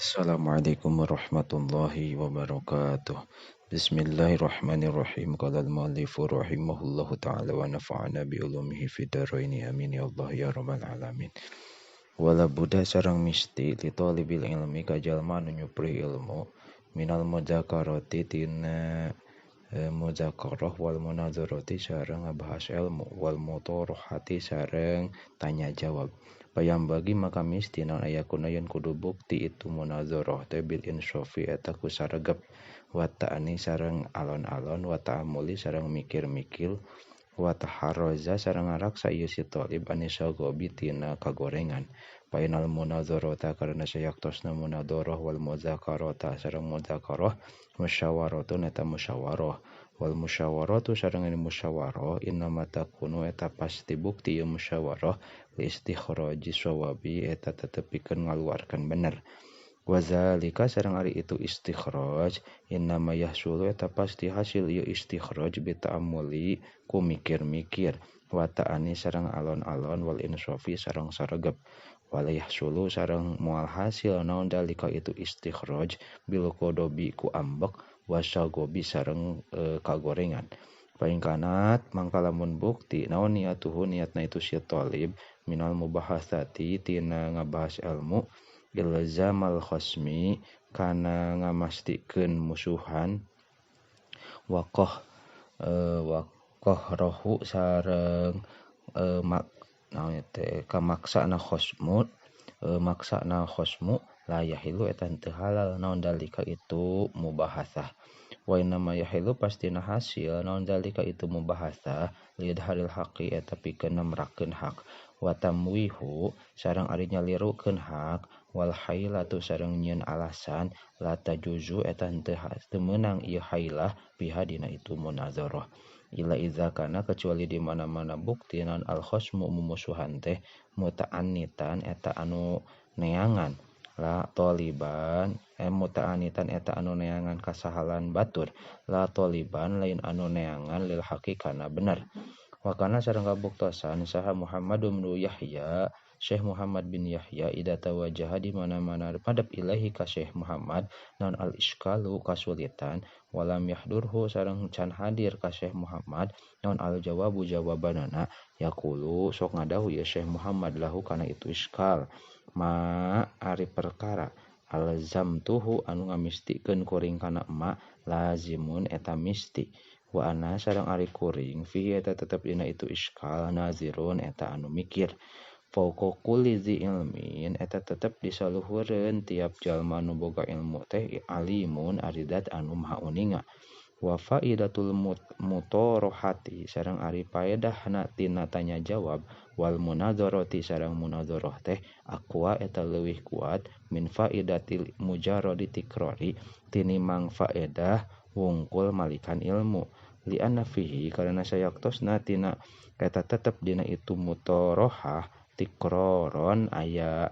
Assalamualaikum warahmatullahi wabarakatuh. Bismillahirrahmanirrahim. Qala al-muallifu rahimahullahu ta'ala wa nafa'ana bi ulumihi fid dharaini amin ya Allah ya rabbal alamin. Wala buddha sareng misti li talibil ilmi ka jalma anu nyupri ilmu minal mudzakarati tina muzakarah wal munazarati sareng ngabahas ilmu wal mutarahati sareng tanya jawab. Payam bagi maka misti naon ayakuna yen kudu bukti itu munazarah teh bil insofi eta ku saregep wa ta'ani sareng alon-alon wa ta'amuli sareng mikir-mikir wa taharraza sareng ngaraksa ieu si thalib anisagobi tina kagorengan. Painal munazarata karena sayaktosna munadharah wal muzakarata sareng muzakarah musyawaratun eta musyawarah wal musyawaratu sareng ini musyawarah innama takunu eta pasti bukti ieu musyawarah li istikhraji shawabi eta tetepikeun ngaluarkeun bener. Wazalika sareng ari itu istikhraj innama yahsulu eta pasti hasil ieu istikhraj bi ta'ammuli ku mikir-mikir wa ta'ani sareng alon-alon wal insofi sareng saregep wala yahsulu sareng moal hasil naon dalika itu istikhraj bil qodobi ku ambek wasagobi sareng kagorengan. Paingkanat mangka lamun bukti naon niatuhu niatna itu si thalib minal mubahasati tina ngabahas ilmu ilzamal khasmi kana ngamastikeun musuhan waqah waqahrahu sareng naon teh kamaksana khasmu maksana khasmu la yahilu eta henteu halal naon dalika itu mubahasah. Wa inna ma yahilu pastina hasil naon dalika itu mubahasah lidharil haqi eta pikeun nemrakeun hak wa tamwihu sareng ari nyalirukeun hak wal hailatu sareng nyieun alasan la tajuzu eta henteu meunang ieu hailah biha dina itu munazarah. Ila iza kana kecuali di mana-mana bukti naon al khasmu mumusuhan teh muta'annitan eta anu neangan la taliban muta'anitan eta anu neangan kasahalan batur la taliban lain anu neangan lil haqi kana bener. Wa kana sareng kabuktosan saha Muhammad bin Yahya Syekh Muhammad bin Yahya ida tawajaha di mana-mana madep ilahi ka Syekh Muhammad naon al iskalu kasulitan walam yahdurhu sareng can hadir ka Syekh Muhammad naon al jawabu jawabanana yaqulu sok ngadahu ya Syekh Muhammad lahu kana itu iskal ma ari perkara alzamtuhu anu ngamistikeun kuring kana ma lazimun eta misti wa ana sareng ari kuring fihi eta tetep dina itu iskal nazirun eta anu mikir. Fauqa kulli dzi ilmin eta tetep disaluhureun tiap jalma nu boga ilmu teh alimun ari zat anu maha uninga. Wa faidatul mutarahati sareng ari paedahna tina tanya jawab wal munadzarati sareng munadzarah teh aqwa eta leuwih kuat min faidatil mujarradi tikrari tinimang faedah wungkul malikan ilmu. Li anna fihi karena sayaktosna tina eta tetep dina itu mutarahah tikroron aya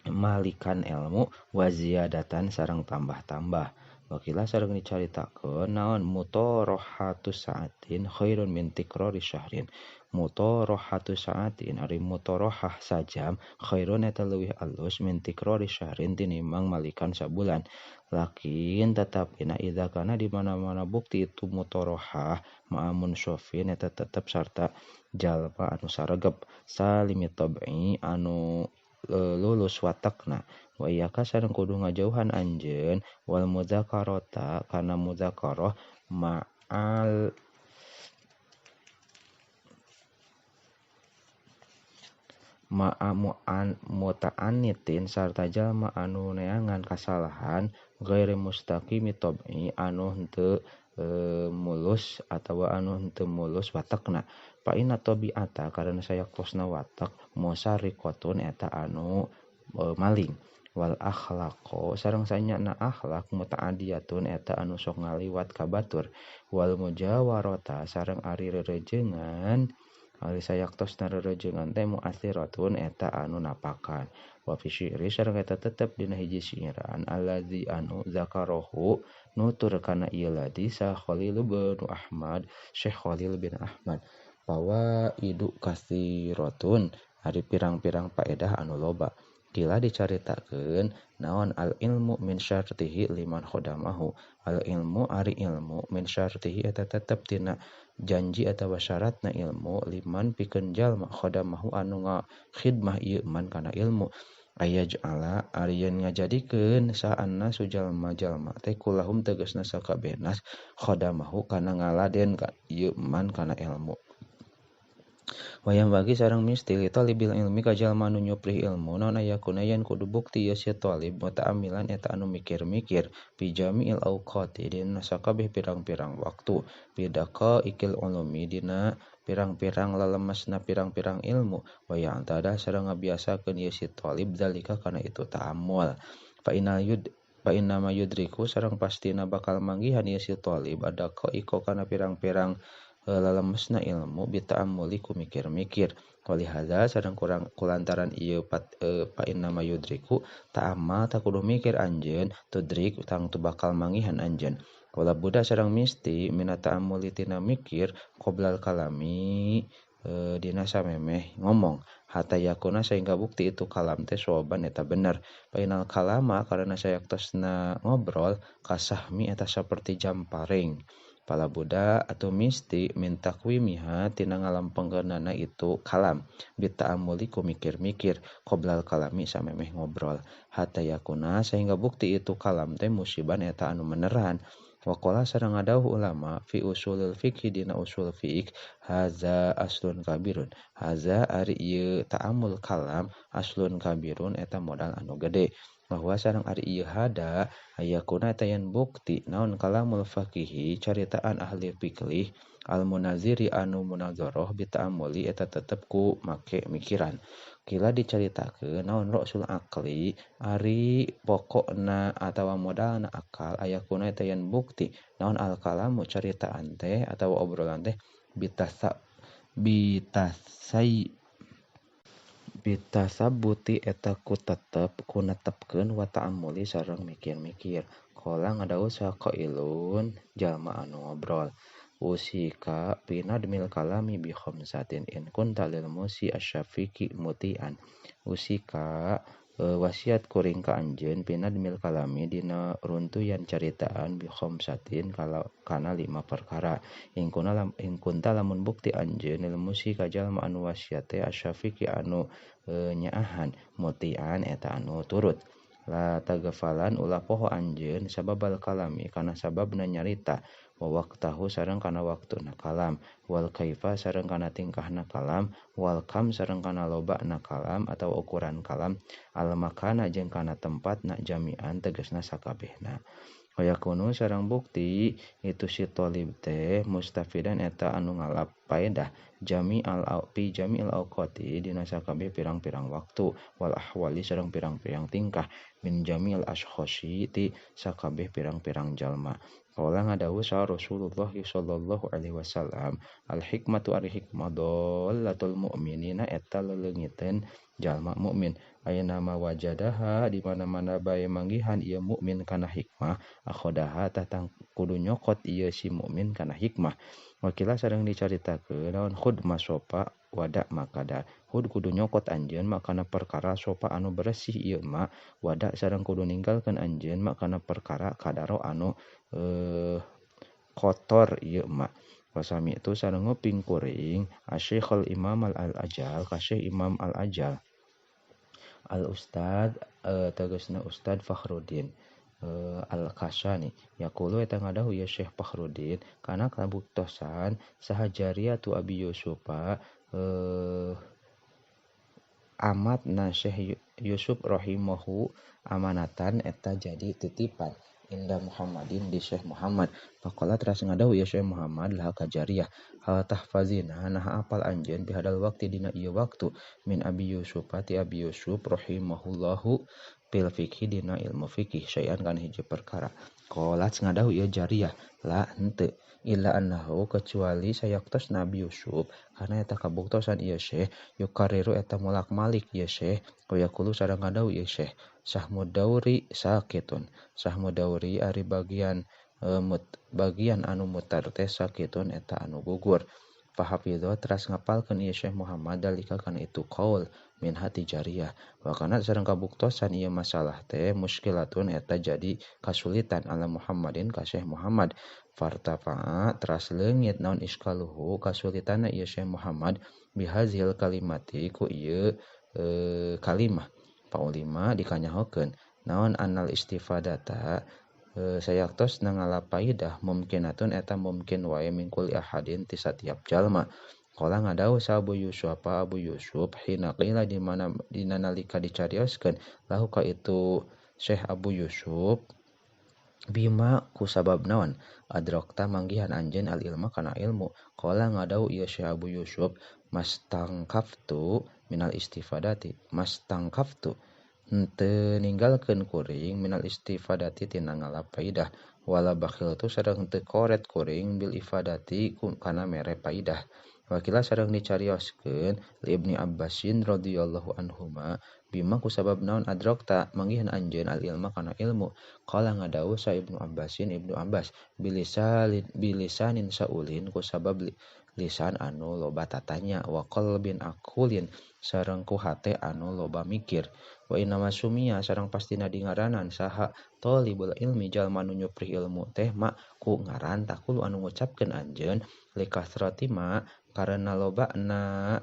malikan ilmu waziyadatan sareng tambah-tambah. Wakila sareng dicaritakeun naon mutarahatu sa'atin khairun min tikrori syahrin. Mutarahatu sa'atin ari mutarahah sajam khairun eta leuwih alus min tikrori syahrin tinimbang malikan sabulan. Lakin tetapina idza kana di mana-mana bukti itu mutarahah ma'amun sofin eta tetep sarta jalma anu saregep salimi tab'i anu lulus watakna. Wa iyyaka sareng kudu ngajauhan anjeun wal muzakarata kana muzakarah ma'al ma'amu'an muta'annitin sarta jalma anu neangan kasalahan ghairi mustaqimi tab'i anu henteu mulus atawa anu henteu mulus watakna. Fa inna tabi'ata karena sayaktosna watak musariqatun eta anu maling wal akhlaqo sareng sanyana akhlak muta'adiyatun eta anu sok ngaliwat ka batur wal mujawarata sareng ari rerejengan ari sayaktosna rerejengan teh mu'athiratun eta anu napakan. Wa fi syi'ri sareng eta tetep dina hiji syairan allazi anu zakarahu nutur kana ieu ladzi sa Khalil bin Ahmad Syekh Khalil bin Ahmad fawaidu katsiratun ari pirang-pirang paedah anu loba. Kila dicaritakeun naon al ilmu min syartihi liman khodamahu. Al ilmu ari ilmu min syartihi eta tetep tina janji atawa syaratna ilmu liman pikeun jalma khodamahu anu ngakhidmah ieu man kana ilmu. Ayaj'ala ari yen ngajadikeun saanna sujalma-jalma teh kulahum tegasna sakabeh nas khodamahu kana ngaladen ka ieu man kana ilmu. Wayang bagi sareng misti li talibil ilmi ka jalma anu nyuprih ilmu naon ayakuna yen kudu bukti ieu si talib muta'ammilan eta anu mikir-mikir fi jami'il awqati dina sakabeh pirang-pirang waktu fi daqaiqil ulumi dina pirang-pirang lelemesna pirang-pirang ilmu wayang tada sareng ngabiasakeun ieu si talib zalika kana itu ta'ammul. Fa inal yud fa inna ma yudriku sareng pastina bakal manggihan ieu si talib ada iko kana pirang-pirang lelemesna ilmu bita'ammuli ku mikir-mikir. Walihaza sareng kurang kulantaran ieu fa inna ma yudriku ta'ammal ta kudu mikir anjeun tudrik tang tu bakal manggihan anjeun. Wala buddha sareng misti mina ta'ammuli tina mikir qoblal kalami dina samemeh ngomong hatta yakuna sehingga bukti itu kalam teh soban eta bener. Painal kalama karena sayaktosna ngobrol kasahmi eta saperti jamparing. Pala buddha atau misti min taqwimiha tina ngalempengkeunana itu kalam bita'ammuli ku mikir-mikir qoblal kalami samemeh ngobrol hatta yakuna sehingga bukti itu kalam teh musiban eta anu meneran. Waqala sareng ngadawuh ulama fi usulul fiqh dina usul fiqh haza aslun kabirun. Haza ari ieu ta'ammul kalam aslun kabirun eta modal anu gede. Bahwa sareng ari ieu hada ayakuna eta yen bukti naon kalamul faqihi caritaan ahli fiqh al munaziri anu munazarah bita'ammuli eta tetep ku make mikiran. Kila dicaritakeun naon ra'sul aqli ari pokokna atawa modalna akal ayakuna eta yen bukti naon al kalamu caritaan teh atawa obrolan teh bitasabuti eta ku tetep ku netepkeun wa ta'ammuli sareng mikir-mikir. Qala ngadawuh saqailun jalma anu ngobrol usika pinadmil kalami bi khamsatin in kunta lil musi asyafiqi mutian. Usika wasiat kuring ka anjeun pinadmil kalami dina runtuyan caritaan bi khamsatin kalau kana 5 perkara. In kunta lamun bukti anjeun lil musi ka jalma anu wasiat teh asyafiqi anu nyaahan mutian eta anu turut. La tagafalan ulah poho anjeun sababal kalami kana sababna nyarita wa waqtahu sareng kana waktuna kalam wal kaifa sareng kana tingkahna kalam wal kam sareng kana lobana kalam atau ukuran kalam al makana jeung kana tempatna jami'an tegasna sakabehna. Wayakunu sareng bukti itu si thalib teh mustafidan eta anu ngalap paedah jami'al fi jami'il awqati dina sakabeh pirang-pirang waktu wal ahwali sareng pirang-pirang tingkah min jami'il ashkhasi ti sakabeh pirang-pirang jalma. Qala ngadawuh sa Rasulullah sallallahu alaihi wasallam al hikmatu ari hikmah dallatul mu'minina eta leleungiteun jalma mukmin ayeuna ma wajadaha di mana-mana bae manggihan ieu mukmin kana hikmah akhodaha tah kudu nyokot ieu si mukmin kana hikmah. Wakila sareng dicaritakeun naon khud masopa wada makada hud kudu nyokot anjeun makana perkara sopa anu beresih ieu ma wada sareng kudu ninggalkeun anjeun makana perkara kadaro anu kotor ieu ma. Wasami itu sareng nguping kuring asy-syekhul imam al-ajal ka Syekh Imam al-Ajal al-ustad tegasna Ustad Fakhruddin al-Kashani yaqulu eta ngadahu ya Syekh Fakhruddin kana kabuktosan saha jariyatu Abi Yusufa amatna Syekh Yusuf rahimahu amanatan eta jadi titipan inda Muhammadin di Syekh Muhammad. Faqala teras ngadahu ya Syekh Muhammad laha kajariyah hal tahfazina nah apal anjeun bihadal waqti dina ieu waktu min Abi Yusuf ti Abi Yusuf rahimahullahu fil fikhi dina ilmu fikih syai'an kana hiji perkara. Qalat ngadahu ieu jariyah la henteu illa annahu kecuali sayaktos Nabi Yusuf karena eta kabuktosan ieu Syekh yukariru eta molak-malik ieu Syekh yaqulu sareng ngadahu ieu Syekh sahmu dauri sakitun sahmu dauri ari bagian bagian anu mutar teh sakitun eta anu gugur. Fahafidho teras ngapalkeun ieu Syekh Muhammad dalika kana itu qaul min hati jariyah. Wa kana sareng kabuktosan ieu masalah teh muskilatun eta jadi kasulitan ala Muhammadin ka Syekh Muhammad. Fartafa'a teras leungit naon iskaluhu kasulitanna ieu Syekh Muhammad bihazil kalimati ku ieu kalimah. Paulima dikanyahokeun naon anal istifadata sayaktos nangala paidah mumkinatun eta mungkin wae mingkul ahadin ti satiap jalma. Qala ngadawuh sa Abu Yusuf apa Abu Yusuf hina qila di mana dina nalika dicarioskeun lahu ka itu Syekh Abu Yusuf bima ku sabab naon adrakta manggihan anjeun al ilma kana ilmu. Qala ngadawuh ieu Syekh Abu Yusuf mastangkaftu minal istifadati mastangkaftu henteu ninggalkeun kuring minal istifadati tina ngalap faidah wala bakhil tu sareng teu koret kuring bil ifadati kana mere faidah. Wakila sareng dicarioskeun li Ibni Abbasin radhiyallahu anhuma bima ku sabab naon adrakta manggihan anjeun al ilma kana ilmu. Qala ngadawuh sa Ibnu Abbasin Ibnu Abbas bilisanin saulin ku sabab lisan anu loba tatanya wa qalbin aqulin sareng ku hate anu loba mikir. Wa inna masumia sareng pastina dingaranan saha thalibul ilmi jalma nu nyuprih ilmu teh ma ku ngaran takulu anu ngucapkeun anjeun likasrati ma karena lobana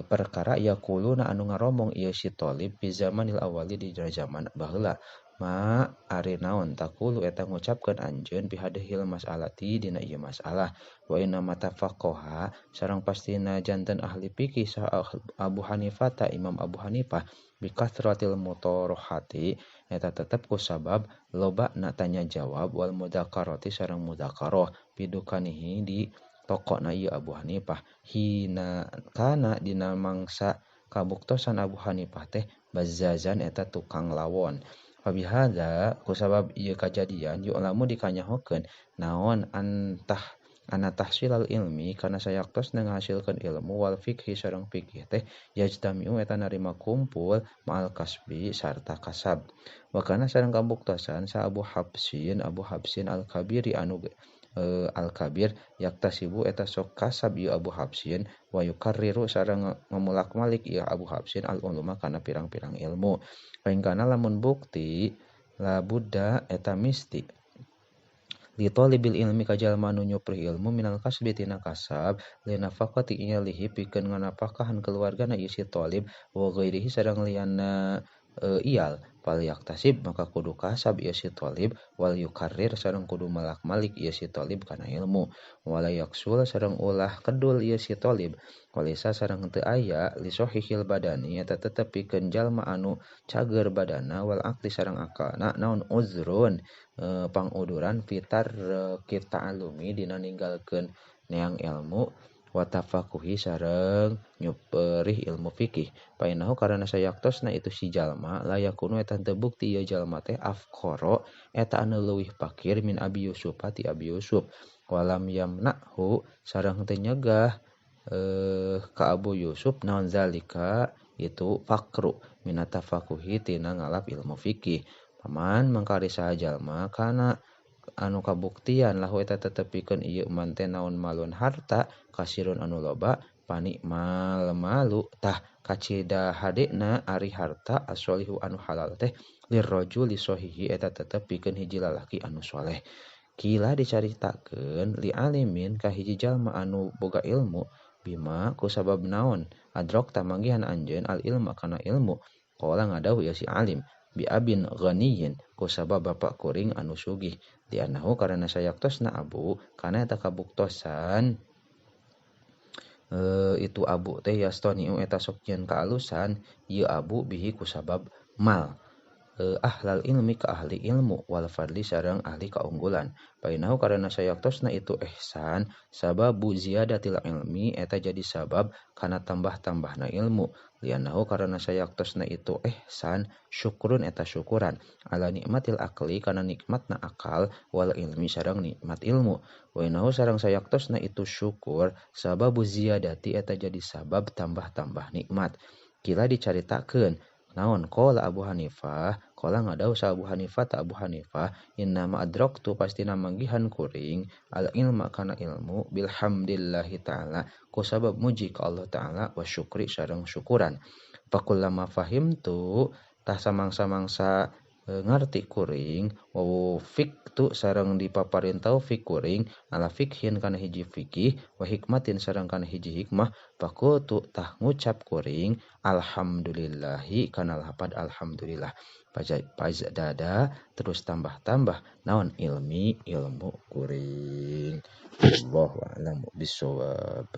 perkara yaquluna anu ngaromong ieu si thalib fi zamanil awali di zaman baheula. Ma ari naon takulu eta ngucapkeun anjeun bihadhil mas'alati dina ieu masalah. Wa inna matafaqaha sareng pastina janten ahli fikih saha Abu Hanifah ta Imam Abu Hanifah bikathratil mutorohati eta tetep ku sabab loba na tanya jawab wal mudzakarati sareng mudzakarah pidukanihi di tokona ieu Abu Hanifah hina kana dina mangsa kabuktosan Abu Hanifah teh bazzazan eta tukang lawon. Fabihadza kusabab ieu kajadian yu'lamu dikanyahokeun naon antah ana tahsilal ilmi kana sayaktosna ngahasilkeun ilmu wal fikhi sareng fikih teh yajtami'u eta narima kumpul ma'al kasbi sarta kasab. Wa kana sareng kabuktosan sa Abu Habsin al-Kabiri anu al-Kabir yaktasibu eta sok kasab ieu Abu Habsin wa yukarriru sareng ngemulak-malik ieu Abu Habsin al-uluma kana pirang-pirang ilmu. Paingkana lamun bukti la buddha eta misti li talibil ilmi ka jalma anu nyuprih ilmu minal kasbi tina kasab li nafaqati iyalihi pikeun nganapakahan keluargana ieu si talib wa ghairihi sareng liana iyal fal yaktasib maka kudu kasab ieu si talib wal yukarrir sareng kudu malak-malik ieu si talib kana ilmu wala yaksul sareng ulah kedul ieu si talib walisa sareng teu aya li sahihil badani eta tetep pikeun jalma anu cager badana wal aqli sareng akalna naon uzrun panguduran fitar kita alumi dina ninggalkeun neang ilmu watafakuhi sareng nyuperih ilmu fikih. Painahu karana sayaktosna itu si jalma layakunu eta teu bukti ieu jalma teh afqara eta anu leuwih pakir min Abi Yusuf ti Abi Yusuf walam yamnahu sareng teu nyegah ka Abu Yusuf naon zalika itu fakru minatafakuhi tina ngalap ilmu fikih. Paman mangkari saha jalma kana anu kabuktian lahu eta tetepikeun ieu man teh naon malun harta kasirun anu loba pani mal malu tah kacida hadena ari harta asolihu anu halal teh lirrajuli sahihi eta tetep pikeun hiji lalaki anu soleh. Kila dicaritakeun li alimin ka hiji jalma anu boga ilmu bima ku sabab naon adrok tamanggihan anjeun al ilma kana ilmu. Qala ngadawuh ieu si alim bi abin ghaniyin ku sabab bapak kuring anu sugih dianahu karena sayaktosna abu kana eta kabuktosan itu abu teh yastoniu eta sok nyieun kaalusan ieu abu bihi ku sabab mal ahlal ilmi ka ahli ilmu wal fadli sareng ahli kaunggulan. Painahu karena sayaktosna itu ihsan sababu ziyadatil ilmi eta jadi sabab kana tambah-tambahna ilmu. Lianahu karena sayaktosna itu ihsan syukurun eta syukuran ala nikmatil akli kana nikmatna akal wal ilmi sareng nikmat ilmu. Wa inahu sareng sayaktosna itu syukur sababu ziyadati eta jadi sabab tambah-tambah nikmat. Kila dicaritakeun naon qala Abu Hanifah Qala ngadau sa Abu Hanifah ta Abu Hanifah innama adraktu pastina manggihan kuring al ilma kana ilmu bilhamdillahi ta'ala ku sabab muji ka Allah ta'ala wa syukri sareng syukuran. Fakullama fahimtu tah samangsa-mangsa ngarti kuring wa wufiktu sareng dipaparin taufik kuring ala fikhin kana hiji fikih wa hikmatin sareng kana hiji hikmah faqultu tah ngucap kuring alhamdulillahi kana lapad alhamdulillah. Pazdada terus tambah-tambah naon ilmi ilmu kuring. Wallahu a'lamu bissawab.